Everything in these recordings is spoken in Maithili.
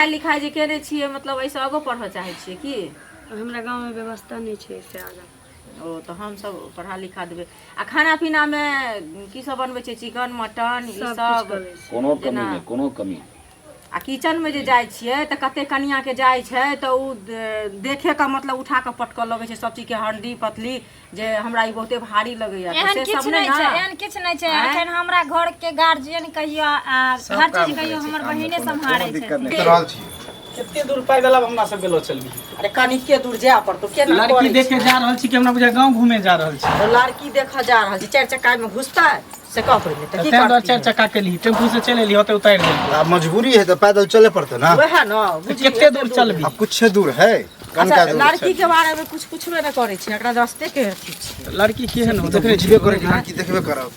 लिखाइ जे केने छियै, मतलब एहिसँ आगो पढ़ऽ चाहै छियै की? हमरा गाँवमे व्यवस्था नहि छै से आगाँ। ओ तऽ हमसब पढ़ा लिखा देबै। आ खाना पीनामे की सब बनबै छियै? चिकन मटन ई सब सब किछु कऽ लै छी। कोनो कमी जेना नहि, कोनो कमी नहि। आ किचनमे जे जाइ छियै तऽ कते कनिआँके जाइ छै तऽ ओ देखे कऽ मतलब उठा कऽ पटकऽ लगै छै सब चीजके हण्डी पतली, जे हमरा ई बहुते भारी लगैया। तऽ एहन से सब किछु नहि नहि छै ने? एहन किछु नहि छै। आँय? एखन हमरा घर के गार्जियन कहियो आ सब हर काम चीज करै कहियो छै, हमर काममे बहिने कोनो कोनो सम्हारै दिक्कत छथिन। नहि कर रहल छी। कते दूर पैदल अब हमरा सबके लऽ चलबी? अरे कनिके दूर जाय पड़तौ, केना लड़की करै देखे छै? जा रहल छी कि हमरा बुझाय गाँव घूमे जा रहल छी? तो लड़की देखऽ जा रहल छी, चारि चक्का मे घुसतै से कह पहिले तऽ की ताहि दुआरे करती? चारि चक्का केलही, टेम्पू से चलि एली, ओतऽ उतारि देलही। आब मजबूरी है तऽ पैदल चले पड़तै ना। वएह न तऽ बुझी, कते दूर चलबी? आब कुछ दूर है, कनका अच्छा दूर। लड़की के बारे में कुछ पूछबे नहि करै छै, एकरा रस्ते के अथी छै। लड़की केहन हो? ई तऽ देखने बुझबे छी करै कि लड़की देखबे करब।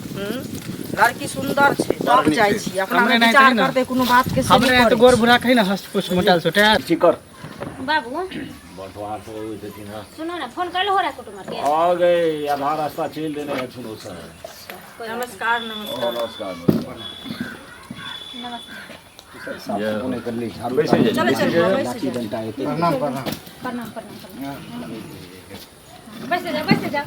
लड़की सुंदर छै बड़ तब नीक जाइ छै। छी अपना हमरे मे नहि विचार तऽ ने। करतै कोनो बात के से हमरे नहि तऽ करै गोर छै। भूरा कही ने, हस्त पुष्ट मोटायल सोटायल। चिकर बाबू बटवार तो होइत हेथिन। हँ सुनू ने, फोन कयलहो रहे कुटुम्ब के? आ गए, आधा रास्ता चलि देने हेथुन ओ सब। नमस्कार। नमस्कार। नमस्कार नमस्कार। नमस्कार। बैसे जाइ। चलो चलो, बैस जाउ। प्रणाम प्रणाम। प्रणाम प्रणाम प्रणाम। बैस जाओ, बैस जाओ।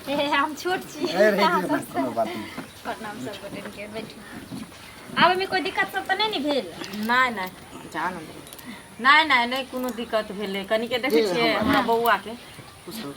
हे, हम छोट छी अहाँ सबसँ। कोनो बात नहि। प्रणाम सब गोटे के। बैठू। आबे में कोई दिक्कत सब तऽ नहि ने भेल? नहि नहि, जा ने, नहि नहि नहि, कोनो दिक्कत भेलै। कनिके देखै छियै हमरा बौआके पुछू,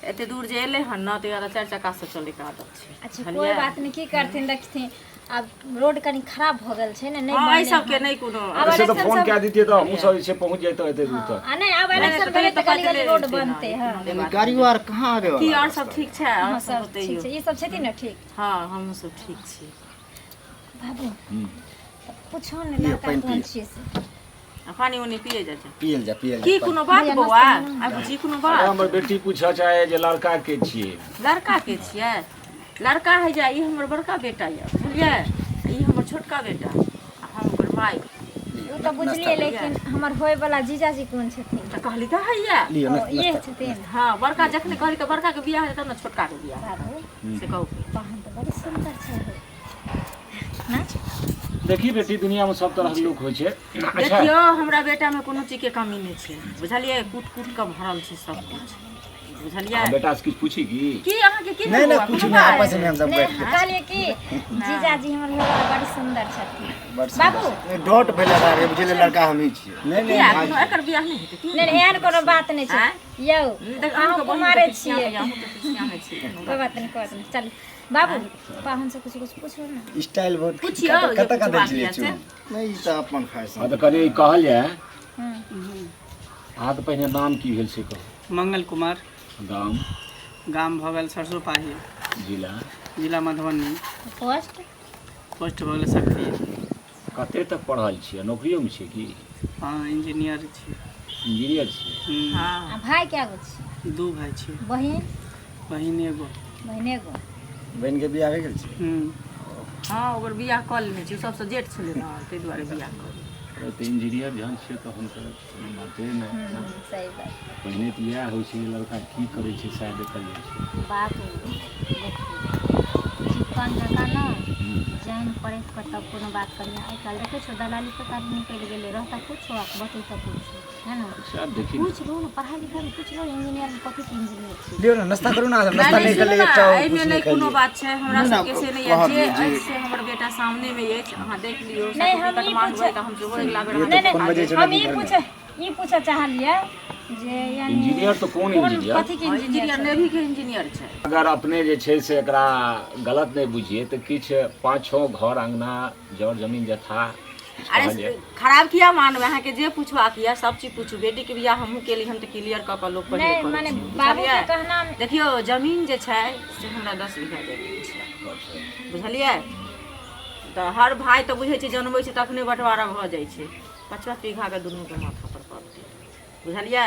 एते दूर जे एलै हन ने तऽ चारि चक्का से चलैके आदत छै। अच्छा, कोई बात नहि। की करथिन, देखथिन, आब रोड कनी खराब भऽ गेल छै ने, नहि हँ, एहि बनलै सबके हन। नहि कोनो। आब से तऽ इलेक्शन फोन सब कए दितियै तऽ हमहूँ सब जे छै पहुँच जैतहुँ एते दूर तक। आ नहि, आब नहि, इलेक्शन तऽ भेलै तऽ गली गली पैदले रोड एतै ने, बनतै। हँ कोनो बात गाड़ियो आर कहाँ आबे की वाला? आओर सब ठीक छै? आओर हँ, सब सब ठीक बतैयौ छै। ई सब छथिन ने ठीक? हँ, हमहूँ सब ठीक छी। बाबू, पूछो ने लिअ, लड़का पानि कोन पिअ। छियै से। आ पानि उनी पिए जाइ छै। पियल जा, पियल जा। की कोनो बात भैया, बौआ? नाश्ता आ बुझी कोनो अरे बात? हमर बेटी पूछऽ चाहे जे लड़का के छियै। लड़का के छियै? लड़का है जा, ई हमर बड़का बेटा यऽ, बुझलियै? ई हमर छोटका बेटा आ हम ओकर माय। ओ तऽ बुझलियै, लेकिन हमर होय वाला जीजाजी कोन छथिन? तऽ कहली तऽ हैया। लिअ। ओ इहे छथिन? हँ, बड़का जखने कहली तऽ बड़का के बियाह हेतै तब ने छोटका के बियाह। बाबू से कहू। पाहुन तऽ बड़ी सुन्दर छै ना? देखी बेटी, दुनिया में सब तरह के लोक होइ छै। अच्छा देखियौ, हमरा बेटा में कोनो चीज के कमी नहि छै, बुझलियै? कूट कूट के भरल छै सब कुछ, बुझलियै? आ बेटा से किछु पूछी की? की अहाँके की नहि नहि, बौआ, कुछ कोनो नहि, बात? आपस में हम सब नहि बैठ के कहलियै कि जीजाजी हमर होय वाला बड़ी सुन्दर छथिन। बड़ बाबू डॉट भेलै रे, बुझलियै? लड़का हमही छियै। नहि किया नहि। कोनो एकर बियाह नहि हेतै की? नहि नहि, एहन कोनो बात नहि छै। आँय? यौ, देख, अहाँ अहाँके बहिन कुमारे तऽ पिसिया छियै। यऽ, अहूँ तऽ पिसियामे छियै। कोइ बात नहि, कोइ बात नहि। चल बाबू, पाहुन से कुछ कुछ पूछो ने। स्टाइल बहुत। पुछियौ जे कतऽ कुछ कतऽ बात छलियै यऽ से। चून नहि, ई तऽ अपन फैशन। हँ, तऽ कनि कहल जाय। हम्म। अहाँके पहिने नाम की भेल से कहू। मंगल कुमार। गाम? गाम भऽ गेल सरसो पाही। जिला? जिला मधुबनी। पोस्ट? पोस्ट भऽ गेल सक्ती। कते तक पढ़ल छियै? नौकरियोमे छियै की? हँ, इंजीनियर छी। इंजीनियर छियै? हम्म। हँ। आ भाय कए गो छी? दू भाय छी। बहिन? बहिन एगो। बहिन एगो। बहिन के बियाह भए गेल छै? हम्म। हँ, ओकर बियाह कऽ लेने छी। ओ सबसँ जेठ छलै ने, ताहि दुआरे बियाह कऽ लेने। अरे तऽ इंजीनियर जहन छियै तहन तऽ कोनो बाते नहि। सही बात। पहिने तऽ इएह होइ छै जे लड़का की करै छै सएह देखल जाइ छै। बाबू देखियौ, चिकन जकाँ ने जानि परखि कऽ तब कोनो बात करिहे। आइ काल्हि देखै छौ, दलाली तलाली निकलि गेलै। रहतऽ कुछो आ बतेतऽ कुछो, है ने? अच्छा देखी। पूछि लू ने, पढ़ाइ लिखाइमे पूछि लू, इंजीनियर कथीके इंजीनियर छी। लियौ ने, नाश्ता करू ने। नहि नाश्ता नहि, नहि सुनू खेलियै ने, एकटा एहिमे कुछ नहि नहि कोनो खेलियै। बात छै। हमरा नहि, सबके से नहि यऽ कहब जे जे अछि से हमर बेटा सामनेमे अछि, अहाँ देख लियौ। नहि, हम सर्टिफिकेट ई मांगबै पूछ तऽ हम सेहो अगिला बेर ये अहाँके तऽ नहि फोन देखा बजै देब। छै हम नदी ई घरमे। पूछ ई पूछऽ चाहलियै जे यानी इंजीनियर तऽ कोन इंजीनियर? कथीके हँ, इंजीनियर इंजीनियर छथिन? नेवीके इंजीनियर छै। अगर अपने जे छै से एकरा गलत नहि बुझिए तऽ किछु पाँच छओ घर अङ्गना जर जमीन जथा किछु अरे कहल जाय। खराब किया मानबै? अहाँके जे पूछबाक यऽ सब चीज पूछू। बेटीके बियाह हमहूँ केली हन तऽ क्लियर कऽ कऽ लोक पहिले नहि करै माने छै, बाबूके बुझलियै? कहना देखियौ, जमीन जे छै से हमरा 10 बीघा जमीन छै, बुझलियै? तऽ हर भाय तऽ बुझै छै, जनबै छै तखने बँटवारा भऽ जाइ छै। 5 5 बीघाके दुनूके माथा पर पड़तै, बुझलियै?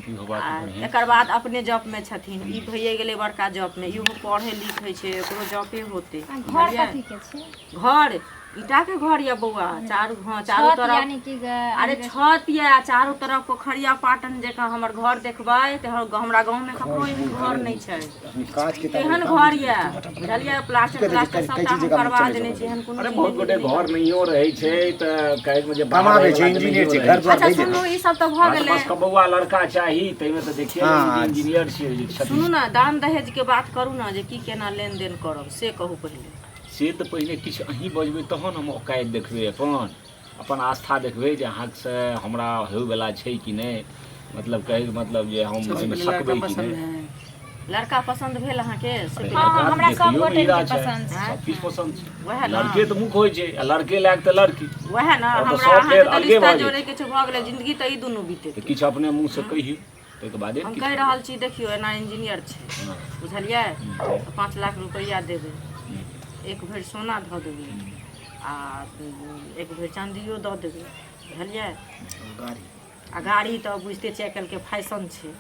इहो बात आ बढ़िआँ। एकर बाद अपने जॉबमे छथिन, ई भइए गेलै बड़का जॉबमे। इहो पढ़ै लिखै छै, एकरो जॉबे होतै। आ घर बुझलियै? कथीके छै? घर ईटा के घर यऽ बौआ, चारू, हँ, चारू छत तरफ। यानी कि अरे छत यऽ, चारू तरफ पोखरिया पाटन जकाँ हमर घर देखबै तऽ हमरा गाँव में ककरो एहन घर नहि छै। काज के तेहन घर यऽ, बुझलियै? प्लास्टर प्लास्टर सबटा हम करवा देने छी, एहन कोनो अरे चीज बहुत नहि गोटे छै। घर नहियो रहै छै तऽ कहैके जे बाहर कमाबै छै, रहैवला तऽ इंजीनियर नहियो छै, रहै। घर द्वार अच्छा भरि सुनू, जेतै। ई सब तऽ भऽ हँ, तऽ गेलै। बस कबौआ लड़का चाही, ताहिमे तऽ देखिए हँ। इंजीनियर छियै जे छथिन। सुनू ने, दान दहेज के बात करू ने, जे की केना लेनदेन करब से कहू पहिले। से तऽ पहिने किछु अहीँ बजबै तहन हम औकाति देखबै, अपन अपन आस्था देखबै जे अहाँसँ हमरा होइवला छै कि नहि, मतलब कहैके मतलब जे हम सबसे एहिमे पहिले लड़का सकबै कि पसन्द नहि। है? लड़का पसन्द भेल अहाँके से? अरे हँ, लड़का हमरा सब देखियोमे गोटे हीरा के छै, पसन्द छै। सब किछु पसन्द छै। वएह ने। लड़के तऽ मुख्य होइ छै आ लड़के लायक तऽ लड़की। वएह ने। आओर तऽ हमरा सब अहाँके फेर तऽ अलगे रिश्ता भऽ जेतै। जोड़े के छै, भऽ गेलै जिंदगी तऽ ई दुनू बीते। तऽ किछु अपने मुँहसँ कहियौ, ताहिके बादे हम किछु कहि रहल छी, देखियौ, एना इंजीनियर छै। हँ। बुझलियै? तऽ 5 लाख रुपैआ देबै, 1 भरि सोना धऽ देबै आ 1 भरि चाँदियो दऽ देबै, बुझलियै? गाड़ी। आ गाड़ी तऽ बुझिते छियै, आइ काल्हिके फैशन छै।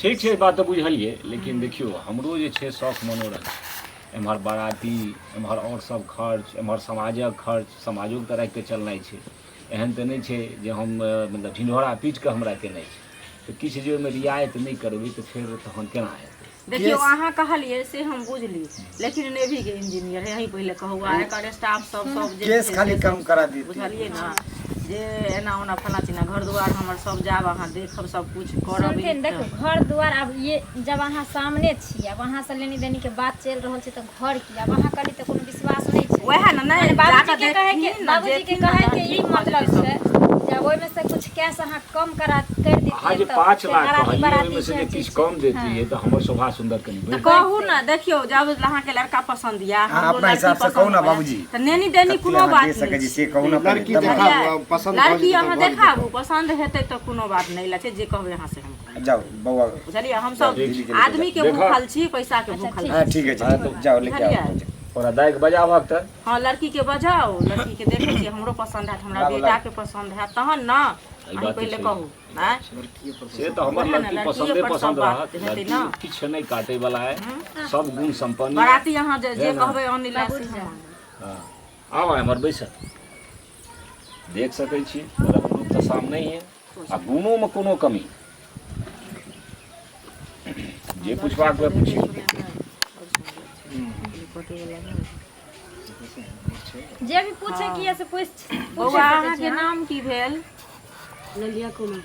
ठीक छै, ई बात तऽ बुझलियै, लेकिन देखियौ, हमरो जे छै शौख मनोरथ, एम्हर बाराती, एम्हर आओर सब खर्च, एम्हर समाजक खर्च, समाजोके तऽ राखिके चलनाइ छै। एहन तऽ नहि छै जे हम मतलब ढिढोरा पीट कऽ हमरा केनाइ छै, तऽ किछु जे ओहिमे रियायत नहि करबै तऽ फेर तहन केना हेतै? देखियौ, अहाँ कहलियै से हम बुझली, लेकिन नेवीके इंजीनियर है, अहीं पहिले कहू, आ एकर स्टाफ सब सब जे केस छै खाली से कम सब करा देती। बुझलियै ने जे एना ओना फलाँ चिना घर दुआर हमर सब जायब, अहाँ देखब, सब कुछ करब। सुनथिन, देखू, घर दुआर आब ये जब अहाँ सामने छी, आब अहाँ से लेनी देनी के बात चलि रहल छै, तऽ घर की आब अहाँ कहली तऽ कोनो विश्वास नहि छै। वएह ने, नहि माने बाबूजी जाकऽ के कहै के देखथिन ने, बाबूजी के जेथिन ने, कहै के ई ठीक भऽ मतलब जेतै सब। छै जे ओहिमे से कुछ कैश अहाँ कम करा कर अहाँ दितियै जे तऽ पाँच फेर लाख अराती कहलियै, बराती ओहिमे से छै जे चीज किछु छै। कम देतियै तऽ हमर शोभा सुन्दर कनि तऽ बढ़ि। कहू ने, देखियौ, जब अहाँके लड़का पसन्द यऽ, अहाँ हमरो अपना लड़की हिसाब से पसन्द कहू ने यऽ, बाबूजी। तऽ नेनी देनी कते कोनो अहाँ बात दे सकै नहि छी छै। से कहू ने पहिले, लड़की तब देखाबू, बुझलियै? आब पसन्द भऽ लड़की जेतै तऽ अहाँ भऽ जेतै। देखाबू, पसन्द हेतै तऽ कोनो बात नहि लै छै, जे कहबै अहाँ से हम करब। जाओ बौआ। बुझलियै? हमसब ठीक छै। आदमी के देखो। भूखल छी, पैसा के भूखल हाँ छी। ठीक है, हाँ, तो- जाओ लेके बुझलियै? आओ। ओकरा दाइके बजाबक तऽ। हँ, लड़की के बजाउ, लड़की के देखै छियै, हमरो पसन्द हैत, हमरा लाबू, बेटा लाबू। के पसन्द हैत तहन ने। ई अहीं बात तऽ पहिले छै। कहू आँय। से तऽ हमर वएह ने, लड़की लड़किए पसन्दे पर सब पसन्द बात रहत। हेतै लड़की ने। किछु नहि काटै वाला है, सब गुण सम्पन्न है। बराती अहाँ जे जे है ने? कहबै अनै लए से हम आनबै। हँ, आउ एम्हर बैसल, देख सकै छी, रंग रूप तऽ सामने ही है आ गुणोमे कोनो कमी नहि। जे पुछबाक हुए पुछियौ। जे भी पूछे की से पूछ पूछ बौआ, सकै छी अहाँके अहाँ। नाम की भेल? ललिया कुमार।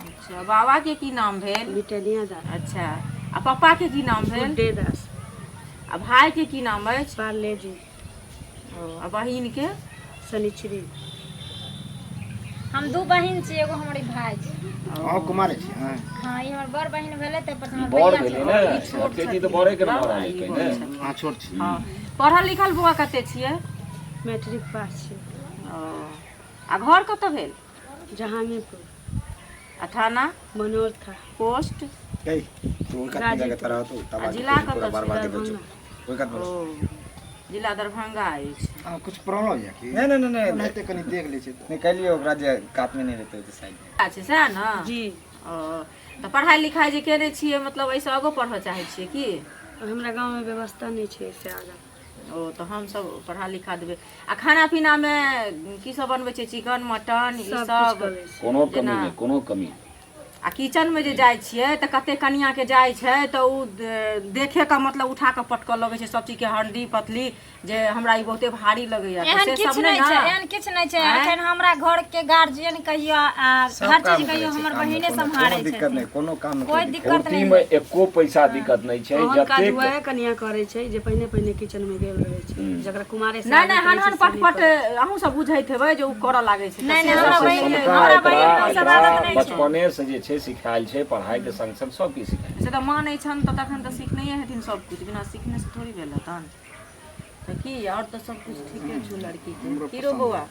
अच्छा, बाबा के की नाम भेल? बिटनिया दास। अच्छा, आ पप्पा के की नाम भेल? गुड्डे दास। आ भाई के की नाम अछि? पार्ले जी। ओ, आ बहिन के? शनिचरी। हम दू बहिन छी, एगो हमर ई भाय छै। अहाँ कुमारे छी? हाँ। हाँ, ई हमर बड़ बहिन भेलै, ताहि पर से हमर बड़ भैया भेलै छै। ने, छोटके तऽ बड़ेके ने भऽ रहल ने। अहाँ छोट छी? हँ। पढ़ल लिखल बौआ कते छियै? मैट्रिक पास छी। ओ, आ घर कतऽ भेल? जहांगीरपुर। आ थाना? मनोहर था। पोस्ट? कही तू ओहि कात में जाके रह तो तब आ जिला पूरा कतऽ छै? बर्बादी बचो ओहि कात में। ओ, जिला दरभंगा अछि। अहाँ कुछ प्रॉब्लम यऽ की? नहीं नहीं नहीं नहीं। ओनाहिते कनि देख लै छै तऽ। नहीं, कहलिए ओकरा जे कात में नहीं रहते तो साइड में। अच्छा, सएह ने? जी। ओ, तऽ पढ़ाइ लिखाइ जे केने छियै, मतलब एहिसँ आगो पढ़ऽ चाहै छियै की? हमरा गाँवमे व्यवस्था नहि छै से आगाँ। ओ, तऽ हमसब पढ़ा लिखा देबै। आ खाना पीनामे की सब बनबै छियै? चिकन, मटन ई सब किछु सब? करै छी। कोनो कमी जेना- नहि, कोनो कमी नहि। आ किचनमे जे जाइ छियै तऽ कते कनियाके जाइ छै तऽ ओ देखे कऽ मतलब उठा कऽ पटकऽ लगै छै सब चीजके हंडी पतली, जे हमरा ई बहुते भारी लगैया, तऽ एहन से सब किछु नहि नहि छै। ने? एहन किछु नहि छै। आँय? एखन हमरा घर के गार्जियन कहियो आ सब हर काम चीज करै कहियो छै, हमर काम में बहिने कोनो सम्हारै कोनो दिक्कत छथिन। नहीं, कोनो काम में कोइ कोई दिक्कत दिक्कत नहि। पूर्तिमे एको पैसा दिक्कत नहि छै। ओहन काज जतेक वएह कनिया करै छै जे पहिने पहिने किचन में गेल रहै छै, जकरा कुमारे से नहि नहि, आदत हन रहै हन छै, से नहि पट पट करै छै। अहूँ सब बुझैत हेबै जे ओ करऽ लागै छै। नहि, तऽ नहि, से हमरा सब बहिन सबटा हमरा एकरा बहिन मे ओ सब एकरा आदत नहि छै। बचपने से जे छै सिखायल छै, पढ़ाइके संग संग सब किछु सिखायल। से तऽ मानै छनि तऽ तखन तऽ सिखनैये हेथिन सब कुछ, बिना सिखने से थोड़ी भेल हेतनि। तऽ की आओर तऽ सब कुछ ठीके छौ लड़कीके, की रो बौआ?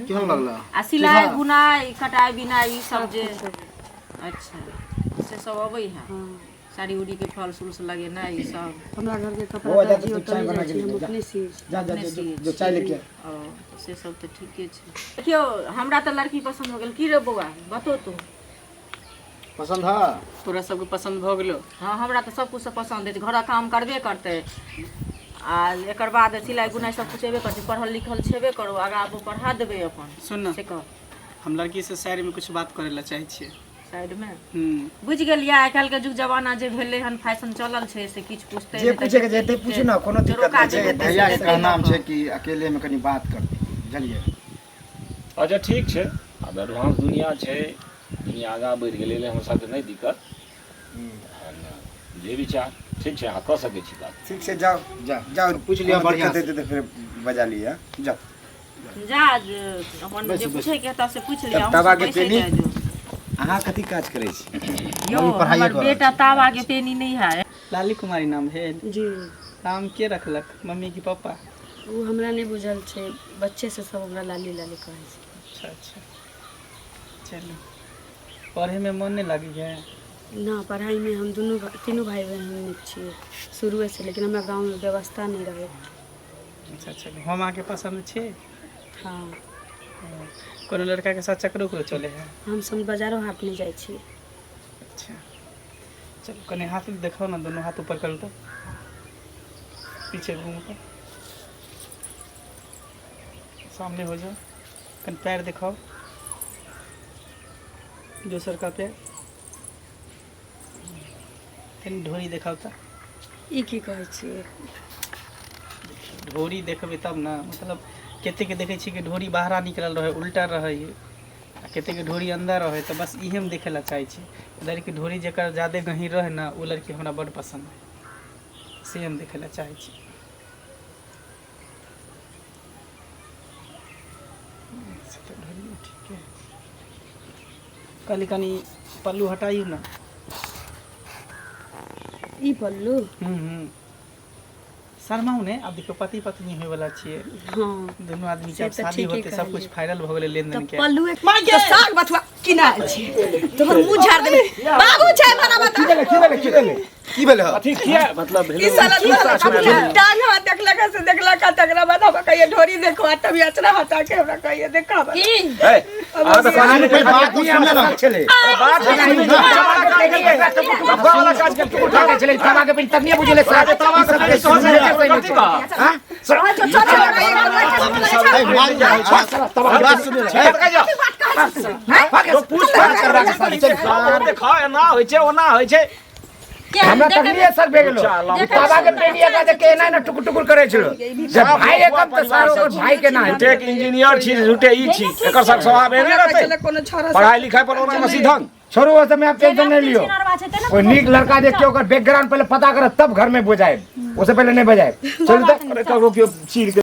केहन लगला? आ सिलाइ बुनाइ, कटाइ बिनाइ ई सब जे, अच्छा, से सब अबै है? साड़ी उड़ी के फॉल्स उल्स लगेनाइ ई सब? हमरा घर के कपड़ा बौआ, जा दर्जी तू ओतऽ चाय नहि बना जाइ के छी, हम लेके जा। अपने सियै छी। जा जा। अपने जो सियै जो चाय लेके आ। ओ, से सब तऽ ठीके छै। देखियौ, हमरा तऽ लड़की पसन्द हो गेल। की रे बौआ, बतो तू। पसन्द है? तोरा सबके पसन्द भऽ गेलो? हँ, हमरा तऽ सब कुछ पसन्द अछि। घरक काम करबे करतै। आ एकर बाद सिलाइ बुनाइ सब कुछ एबे करै छै पढ़ल लिखल छेबे करू आगाँ आबू पढ़ा देबै अपन सुन ने से कह हम लड़की से साइड में कुछ बात करे ला चाहे छियै। साइडमे हम्म। बुझि गेलियै आइ काल्हिके युग जमाना जे भेलै हन फैशन चलल छै से किछु पूछतै जे नहि तऽ पूछे के जेतै पूछू ना, कोनो दिक्कत रोका नहि छै। जेतै, भैया के से कहनाम देतै छै कि अकेले में कनी बात करती, बुझलियै? अच्छा ठीक छै, आब एडवांस दुनिया छै, दुनिया आगाँ बढ़ि गेलै, हमरा सबके नहि दिक्कत। जे विचार ठीक छै, अहाँ कऽ सकै छी बात। ठीक छै, जाउ जाउ जाउ, पूछि लिअ कोनो बढ़िआँ दिक्कत हेतै तऽ फेर बजा लिअ, जाउ। जा जे अपन जे पूछैके हेतऽ से पूछि लिअ। तब ताबाके अहूँ सब बैसै पेनी? जाइ जो। अहाँ कथी काज करै छी? यौ मम्मी पढ़ाइए हमर कऽ रहल बेटा ताबाके पेनी नहि है। लाली कुमारी नाम भेल? जी। नाम के रखलक, मम्मी की पापा? ओ हमरा नहि बुझल छै, बच्चे से सब हमरा लाली लाली कहै छै। अच्छा अच्छा, चलू। पढ़ैमे मन नहि लगैए? ना, पढ़ाइमे हम दुनू तीनू भाइ बहिन नीक छियै शुरुएसँ, लेकिन हमरा गाँवमे व्यवस्था नहि रहै। अच्छा अच्छा, हम अहाँके पसन्द छी? हँ। कोनो लड़काके साथ चक्कर उकरो चलै है? हमसब बाजारो हाट नहि जाइ छी। अच्छा चलू, कनि हाथ देखाउ ने, दुनू हाथ ऊपर करू तऽ, पीछे घूमू तऽ, सामने हो जाओ, कनि पैर देखाउ, दोसर का पैर, कनि ढोरी देखाउ तऽ। ई की कहै छियै? ढोरी देखबै तब ने, मतलब कतेकके देखै छियै कि ढोरी बाहरा निकलल रहै, उल्टा रहै, आ कतेकके ढोरी अन्दर रहै, तऽ बस इहे हम देखै लए चाहै छी। लड़की ढोरी जकर ज्यादे गहीँर रहै ने, ओ लड़की हमरा बड्ड पसन्द है, से हम देखै लए चाहै छी। से तऽ ढोरियो ठीके है। कहली कनि पल्लू हटाइयौ ने। ई पल्लू? हूँ, शर्माउ ने, आब देखियौ पति पत्नी होय वाला छियै। हँ। दुनू आदमी के से आब तऽ शादी ठीके होतै, सब कुछ कहलियै। फाइनल भऽ गेलै लेनदेन तऽ के। पल्लू तो साग बथुआ किना छै, तोहर मुंह झाड़ देबे। बाबू छै मना बता। की भेलै, की भेलै, की भेलै, की भेल? अथी किया मतलब भेलै? ई साला टांग हाथ देखलक से देखलक, तकरा बाद हमरा कहिए ढोरी देखो, आ तभी अचरा हटा के हमरा कहिए देखा। की? ए, अहाँ तऽ अहाँ कोई बात सुनिए ना। छलै बात लफड़ा वाला काज केलकै। उठा के छलै ताबा के पिन तब नहीं बुझले साहब। ताबा के पेनी तोहर से गलती कह। ए, मान जाओ, बात सुनिए ना। ए, पूछ पाछ करबा के शादी, चल। देखा, एना होइ छै, ओना होइ छै। हमरा तखनी असर भे गेलो ताबा के पेनी एकरा देख के एना एना टुकुर टुकुर करै छलो जे भाई एकम तऽ सारो ओकर भाई के ना झूठे के इंजीनियर छी, झूठे ई छी, एकर सब स्वभाव एहने रहतै। कोनो छोरा पढ़ाई लिखाई पर ओना सीधन। छोड़ू, ओ समय आप टेंशन नहीं लियो। कोई नीक लड़का देख के ओकर बैकग्राउंड पहले पता करत तब घर में बजाए, उससे पहले नहीं बजाए। चलू तऽ। अरे ककरो केओ चीर के